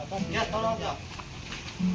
တီသးလံ, ပှၤဟ့ၣ်တၢ်တၢ်ယံၤ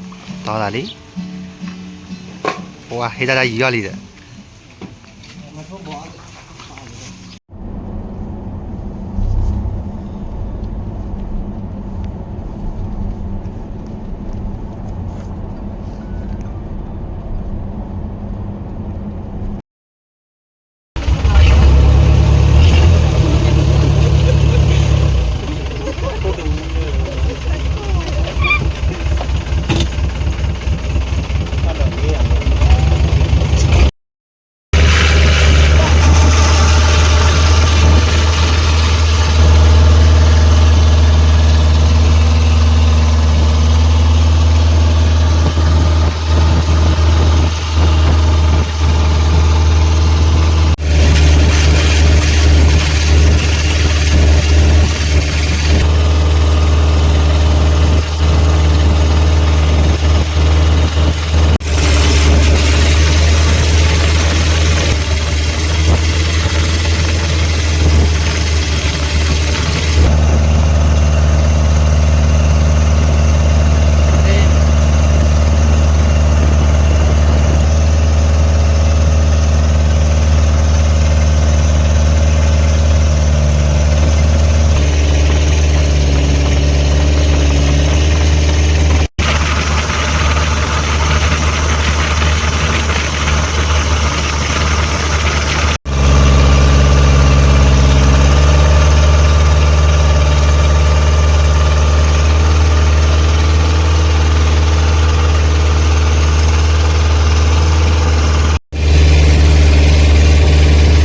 အီၤ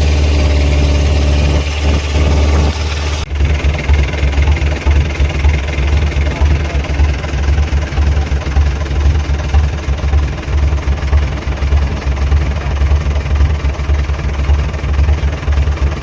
လ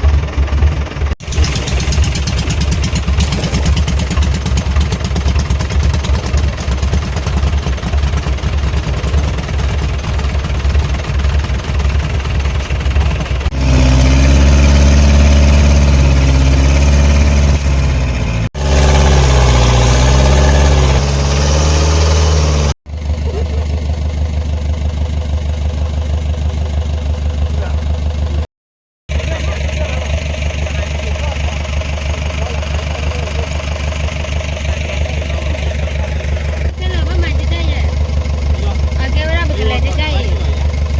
ံဒီး အကဲဝဲဒၣ်ပကလဲၤကဲကဲအံၤ, မၤကဲ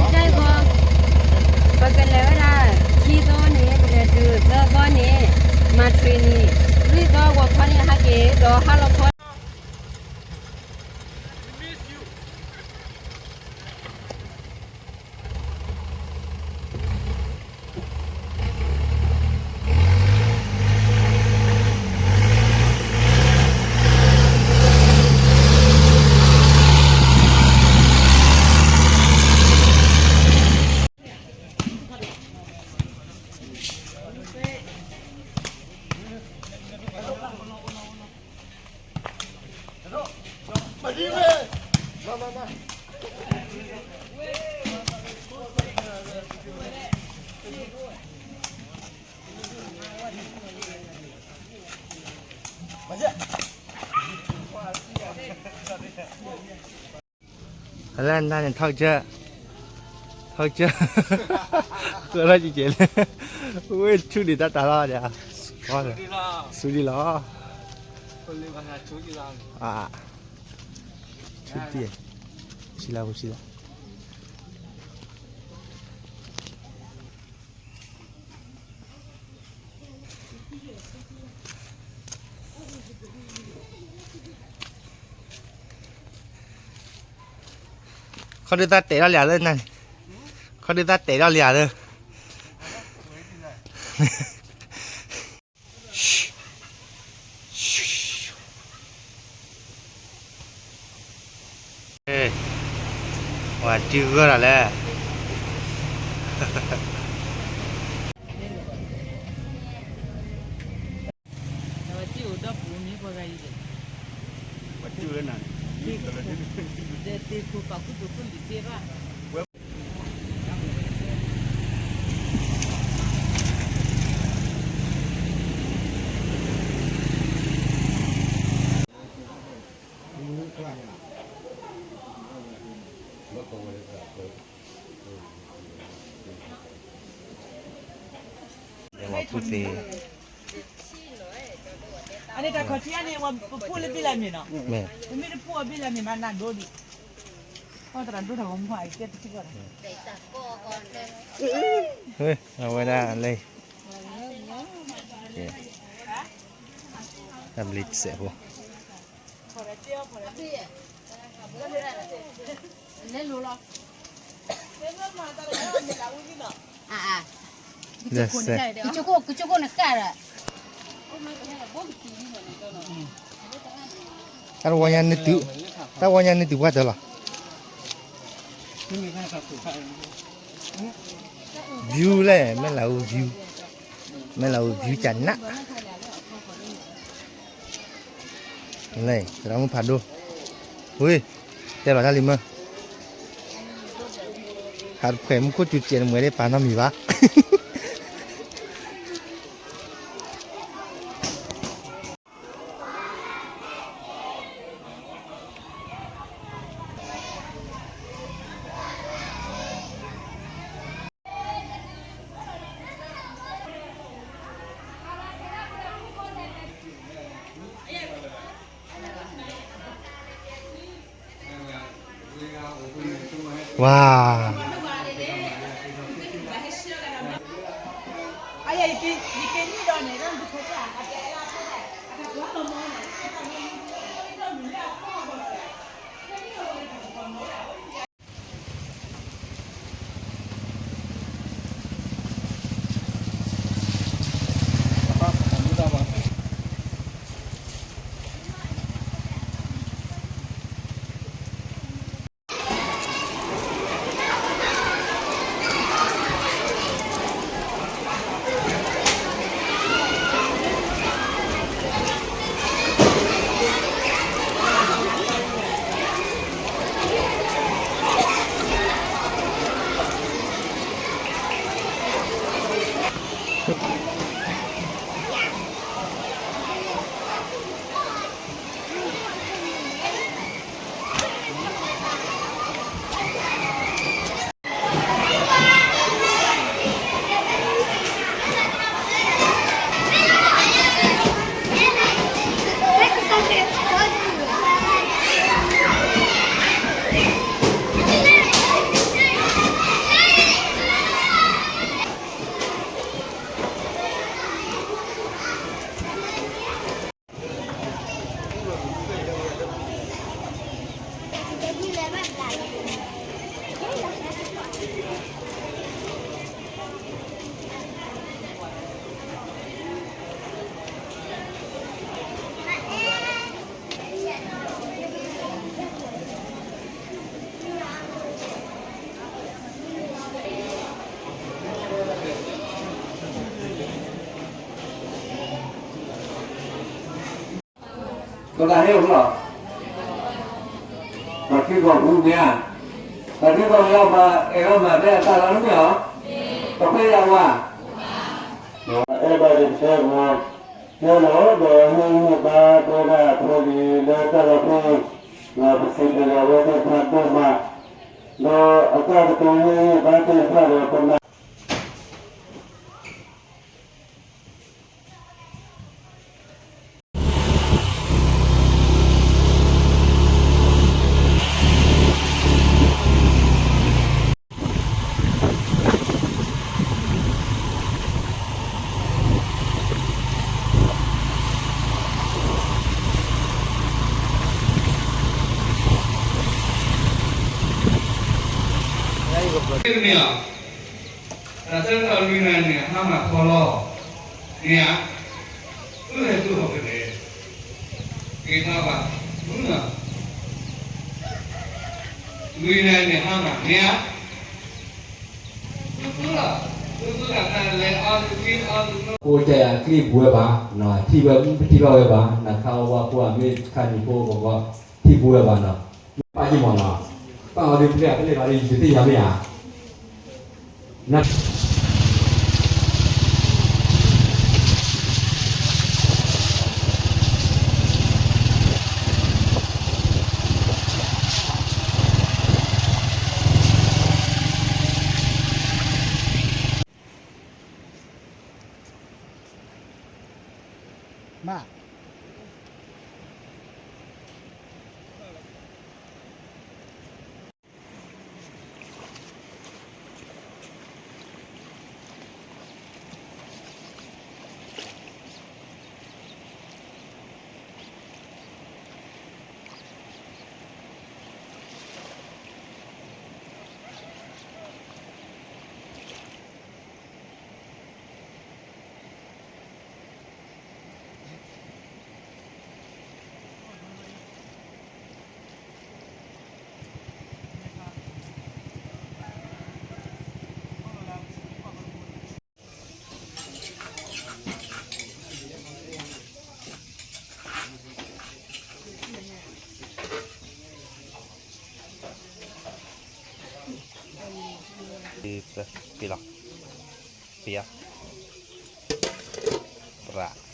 ကဲအံၤဃီ, ပကလဲၤဝဲဒၣ် ခံသီန့ၣ် ပလဲၤတုၤသၢသီန့ၣ် မၤထွံၣ်နံၣ်, လွံၢ်သီဂီၤခီန့ၣ် ဟဲက့ၤဒီးဟါလီၤခီ အလၢနၤန့ၣ် ထီကစၢၢ်, ထီကစၢၢ်, ဃၢထီၣ်ကကဲးလၢ, ဝဲဆူဒံးတၢ်တၢ်လီၤဒီး, ဆူဒံးလီၤ, ဆူဒံး, ဆံလၢပူၤဆံလၢ ခီဒုးသၣ်တဲာ်ထီၣ်လံဧါလၢနၤန့ၣ်, ခီဒုးသၣ်တဲာ်ထီၣ်လံဧါလၢ ပှၤစုဂၢၢ်လီၤလဲၣ်. ပှၤစုလၢနၤန့ၣ် ပှၤစုလၢနၤန့ၣ် ပှၤစုလၢနၤန့ၣ် ပှၤစုလၢနၤန့ၣ် ပှၤစုလၢနၤန့ၣ် ပှၤစုလၢနၤန့ၣ် ပှၤ ပူၤသ့ အန့ၣ်တၢ်ခီၣ်ထံးအန့ၣ် ပဖှိၣ်လၢဘ့ၣ်လၢမ့ၢ်နီၤ, မ့ၢ် ပမ့ၢ်တဖှိၣ်အဘ့ၣ်လၢမ့ၢ်မးနးဒိဒံး, တၢ်ဒိတၢ်ဂီၤမူဟဲကဲတထံၣ်ကီၢ်ဒီး, အဝဲဒၣ်လၢ တၢ်ဘျ့စဲးဖိ လဲၤလိၤလီၤ, ကကၠိခိၣ်နကၣ်ဒီး တၢ်ဝီညါနတုၤ, တၢ်ဝီညါနတုၤပှၢ်တၢၢ်လီၤ, view လဲၣ် မဲၢ်လးအူ view, မဲၢ်လးအူ view ကနး လဲၣ် သရၣ်မုၣ်ဖးဒိၣ်, ဝ့ၢ်, တဲလီၤတၢ်လံမ့ၢ်, ဟးတဖှဲးမူခိၣ်စူၤစဲးနမှဲၤဒ်ပာ်နီတမံၤဘၣ်. ဝါ ပသးဟ့ၣ်အိၣ်လီၤ, ပှၤထံကီၢ်ပူၤမ့ၢ်ဧါ, ပှၤထံကီၢ်လီၤပှၤအဲၣ်လီၤမၤဖဲအသးလီၤမ့ၢ်ဧါ, ပှၤဖဲယဝၤ, အဲၣ်ဘၣ်ဒ်ပတဲမ့ၢ်, ယဲလီၤဒီးဟ့ၣ်ဂံၢ်ဟ့ၣ်ဘါပဝဲဒၣ်ဖိလံၤလၢတၢ်လီၢ်ဖဲ, ပစံးဘျုးလီၤဝဲသ့ၣ်တဖၣ်ဒိၣ်မး, ဒီးအတၢ်ကတိၤဟ့ၣ်ဂံၢ်ဟ့ၣ်ဘါသ့ၣ်တဖၣ်ဒီးပမၤ မ့ၢ်လီၤ, တၢ်ဆၢကတီၢ်လွံၢ်နံၣ်န့ၣ် ဟါမၢ်ခီလီၤ, မ့ၢ်ဧါ, အၢဟဲတူၢ်ဟီၣ်ကလဲၣ်, က့ၤထီၣ်ဘၣ်, မုၢ်လီၤ, လွံၢ်နံၣ်န့ၣ်ဟါမၢ် မ့ၢ်ဧါ, အိၣ်ကဲအချံပူၤဝဲဘၣ်, ထံၣ်ဝဲမ့ၢ်ပထံၣ်ဘၣ်ဝဲဘၣ်, နခါအဝၤဖိအမ့ၢ်ခါနံၤဖိကီးကီး, ထံၣ်ပူၤဝဲဘၣ်နီၤ, ပာ်က့ၤမ့ၢ်နီၤ, ပာ်အီၤဒ်ပျဲၢ်အပျဲၢ်ဘၣ်ဒ်ယတသ့ၣ်ညါမ့ၢ်ဧါ. မး ပ့ၤလီၤ, ပ့ၤ, ပြး, ယဃၢဒၣ် မ့ၢ်ပဖးဘ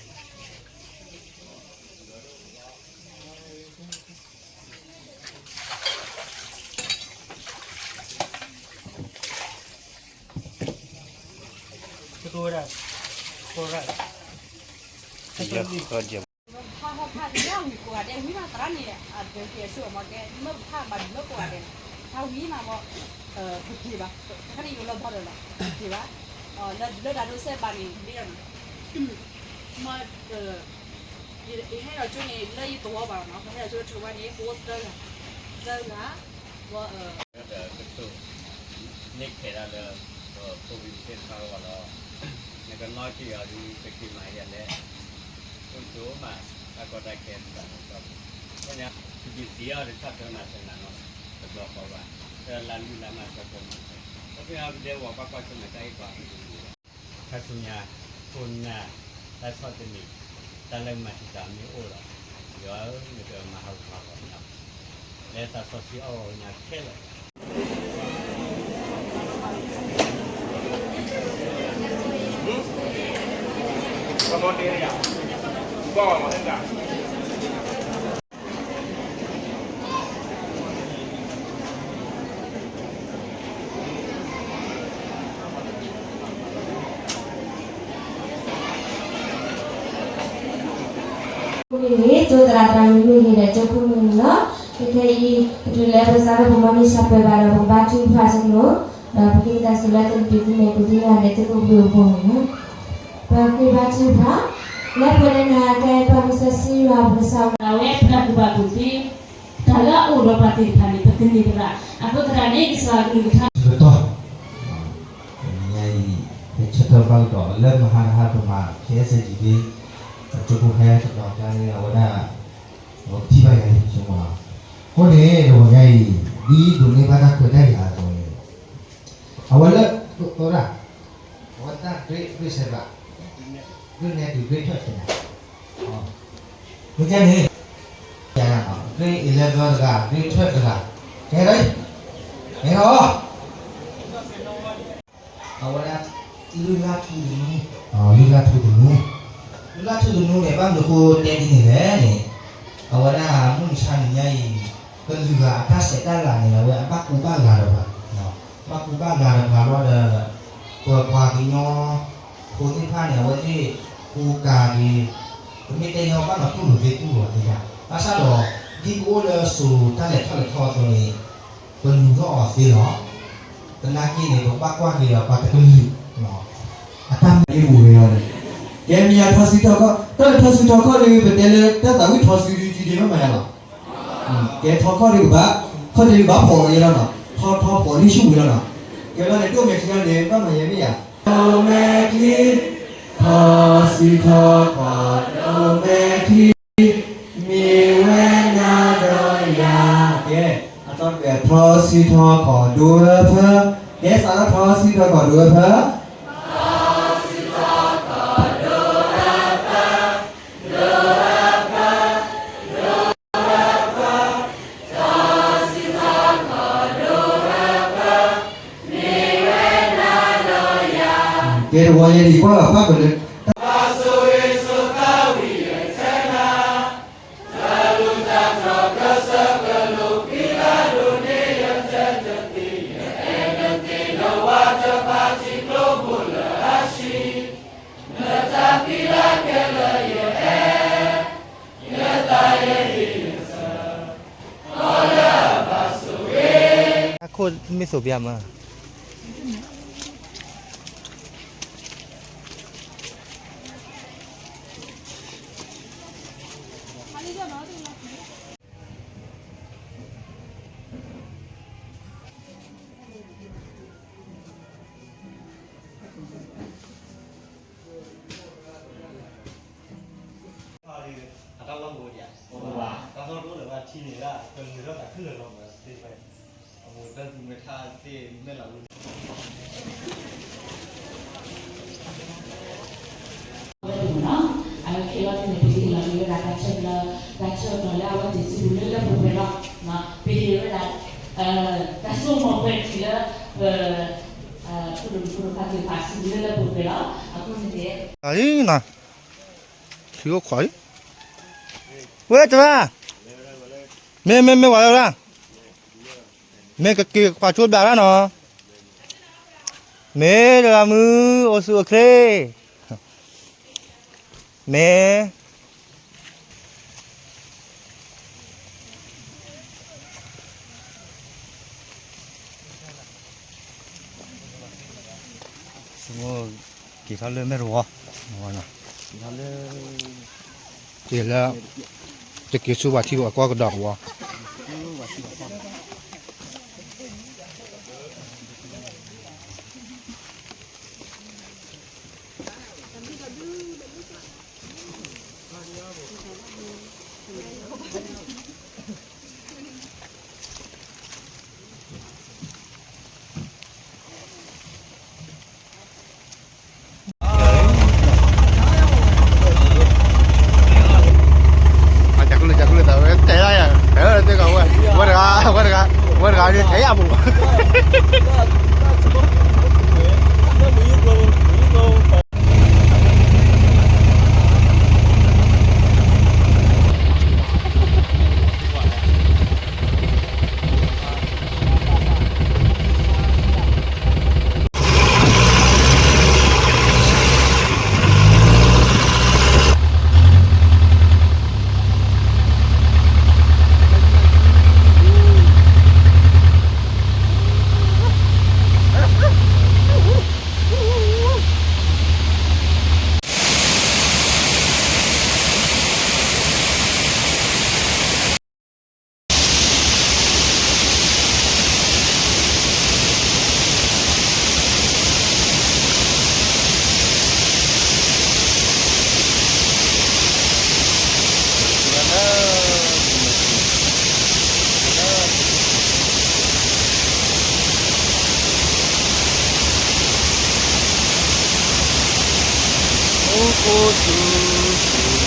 ၣ်ဒုးလၢကိးဂၤဒဲးလီၤ, ပက့ၤဘၣ်, တခါန့ၣ်ယိၤလၢဘီဒီးလီၤ, ပက့ၤဘၣ်, လၢဒိးစဲးဘၣ်န့ၣ် မ့ၢ် ယဟဲဒီးကၠိန့ၣ် လၢယသဝီဘၣ်နီၤ, ပဟဲဒီးကၠိတဝါန့ၣ် ပအိၣ်သၢဂၤ, သၢဂၤ, ဝဲ ဒီးကတိၤ န့ၢ်ခဲးဒၣ်လၢ ပဖိပလံၤသ့ၣ်တဖၣ်အဂီၢ်လီၤ. နကနီၣ်က့ၤအီၤဒုး ပက့ၤမၤယၤလဲၣ်, အိၣ်ကၠိမး တၢ်ကီတၢ်ခဲတဖၣ်န့ၣ်, အဃိန့ၣ် ပကသံအီၤဒီးထီၣ်သၢမၤသၢနၤနီၤ, တဘျီဃီဘၣ်, တလါလွံၢ်လါမးသၢသၢမၤသၢ, ဒီးပမ့ၢ်ဒဲးဝဲၤကွၢ်ကွၢ်ဆၢၣ်မဲာ်တၢ်အံၤကွၢ် ခါဆူညါ ခိၣ်နၢ် တၢ်ဆီၣ်တနံၤ တၢ်လၢမၤတံာ်တာ်မ့ၢ်အိၣ်ဒီး ယွၤဧၢ နကမၤဟးဂီၤမၤဂီၤန့ၣ်လီၤ. လၢသးစီဆှံအီၣ်ဂီၤကညးခဲလၢာ် မ့ၢ်ဂ့ၤ ကၠိသရၣ်သရၣ်မုၣ်မ့ၢ်ဂ့ၤဒီး ကၠိဖိမ့ၢ်ဂ့ၤလီၤ. ခဲခဲအံၤ ပတုၤလၢပစးထီၣ်ပမၤန့ၢ်ဆၢပၢၤဘၣ်ဒီး ပကဘါထုကဖၣ်ဆိကမိၣ်, ဒီးပက့ၤကဒါစူၤလၢတနံၤဒုးသ့ၣ်န့ၣ် ပသ့ၣ်ညါဒီးသုးခိၣ်ဘျုးအပူၤန့ၣ်လီၤ. ပက့ၤဘါထုကဖၣ်, လၢပှဲၤဒီးနၤအကျဲ ပၢ်မုၢ်စီဆှံယွၤပကစၢ် အဝဲပှၤကူၣ်ဘၣ်ကူၣ်သ့ တၢ်လၢအအိၣ်ဒီးပှၤသ့ၣ်တဖၣ်န့ၣ် ပသန့ၤသရၣ် အဃိသတးန့ၣ် ကစၢ်ယွၤကလုၢ်ကထါ တကတီၢ် ညါအံၤ ပဆၢထၢၣ်ဘၣ်ကဒီး လၢမဟါတဟါပမၤ ခဲစဲးကံသ့ အကၠိဖိဟဲတဘျီကျါန့ၣ် အဝဲဒၣ် ပထံၣ်ဘၣ်ယၤဆိကမိၣ်လီၤ. အဃိန့ၣ် တဂီၤညါအံၤ ဒ်ဒိးန့ၢ်ဘၣ်တၢ်ခွဲးတၢ်ယာ်အသိးန့ၣ် အဝဲလၢ သရၣ် အဝဲတၢ် grade grade seven, grade nine to grade twelve န့ၣ် မ့ၢ်ကဲန့ၣ် grade eleven တဂၤ grade twelve တဂၤ ကဲဒီး ကဲဒီး အဝဲဒၣ် လုၢ်လၢ်ထူသနူ လုၢ်လၢ်ထူသနူ လုၢ်လၢ်ထူသနူန့ၣ် ဘၣ်မနုၤဃိတဲဒ်န့ၣ်လဲၣ်န့ၣ် အဝဲဒၣ်မုၢ်မဆါတနံၤညါအံၤ ကလုာ်ဂၤအတၢ်ဆဲးတၢ်လၤန့ၣ် အဝဲအဘၣ်ကူဘၣ်ဂာ်ဒီးပှၤ ဘၣ်ကူဘၣ်ဂာ်ဒီးပှၤဘၣ်ဒီး ပပှၤကညီဖိသ့ၣ်တဖၣ်န့ၣ် အဝဲသ့ၣ်ကူကၤက့ၤ ပမ့ၢ်တဲညီဘၣ်ဒီးတူၢ်လိာ်သ့တူၢ်လိာ်သ့ဒၣ် ဘၣ်ဆၣ်ဒီး ဒ်ပအိၣ်လၢစိၤတၢ်လဲၤထီၣ်လဲၤထီအသိးန့ၣ် ပလူၤထီၣ်အီၤသ့လီၤ. သနာ်က့န့ၣ် ပဘၣ်ကွၢ်က့ၤဒီးပှၤတကလုာ် အတၢ်မ့ၢ်ပူၤန့ၣ်လီၤ. ကဲမ့ၢ်ယါထီဆူထီခီၣ် တၢ်ထီဆူထီခီၣ်ဒုး ပတဲလၢတၢ်သးဝံၣ်ထီဆူဒုး က့ၤမ့ၢ်မၤယါလီၤ. ကဲထီခီၣ်ဒုးကဘၣ် ခီၣ်ဒုးကဘၣ်ဖီၣ်က့ၤလီၤနီၤ ထီထီဖီၣ်လံဆူၣ်ဝံၤလီၤနီၤ ကဲဘျီန့ၣ် ဒိၣ်မဲာ်ထံလီၤန့ၣ် ဘၣ်မၤယါမ့ၢ်ယါ ဒိၣ်မဲာ်ချံ ထီဆူထီခီၣ် ဒိၣ်မဲာ်ချံ မ့ၢ်ဝဲနၤဒီးယၤ ကဲ အသီတဖျၢၣ် ထီဆူထီခီၣ်ဒိၣ်ဝဲဖၢ ကဲစးထီၣ်ထီဆူထီခီၣ်ဒိၣ်ဝဲဖၢ ကဲတဝီယဲၢ်န့ၣ် ကွၢ်ဘၣ်ဖးကလၢ နတၢ်ဖံးလၢကဲလၢယအဲၣ် မ့ၢ်သိးပျါမး အတၢ်လီၢ်ဘိဒံးဧါ, တၢ်လီၢ်တအိၣ်လၢၤဘၣ်ထံန့ၣ်ဒၣ် ကမုာ်ထီၣ်သးခဲလၢာ်လီၤမးသ့ၣ်တဖၣ်, အမိၢ်တၢ်သူမဲထါသ့ၣ်မဲၢ်လးဝံၤ ဝဲဒၣ်နီၤ, အခဲလီၤတံၢ်န့ၣ် ပကဟ့ၣ်လီၤက့ၤဝဲဒၣ်တၢ်ဆၢကလၢ တၢ်ဆၢကတီၢ်လၢအဝဲသ့ၣ်စုပူၤလၢလၢပှဲၤပှဲၤလီၤ. ပဟ့ၣ်ဝဲဒၣ် တၢ်စိကမီၤပှဲၤထံးလၢ ပ ဖိဒိၣ်ဖိဒိၣ်ခွါသ့ၣ်တဖၣ်စုပူၤလၢလၢပှဲၤပှဲၤလီၤ. အဃိန့ၣ်န့ၣ် အံၤနီၤ, ထံအိၣ်ခွါအံၤ, ဝဲတရၣ်, မ့ၢ်မ့ၢ်မ့ၢ်ဝဲဒၣ်, မ့ၢ်ကက့ၤကွၢ်ဆိဘၣ်ရၣ်နီၤ, မ့ၢ်တရၣ်မုၢ်အိၣ်ဆူၣ်အိၣ်ချ့, မ့ၢ် က့ၤထီၣ်လၢမဲၢ်တဝီ, က့ၤလၢ တက့ၤဆူဝၤထံဝဲကီၢ်ကဒီးဝီ ကၢ်ကၢ်ကၢ်ကၢ် တဲဒၣ်ယၤ တဲတဂၤဝဲ ဝဲတဂၤ ဝဲတဂၤ ဝဲတဂၤန့ၣ် တဲယၤပူၤ အိၣ်ခိးဆူၣ်ဆူၣ်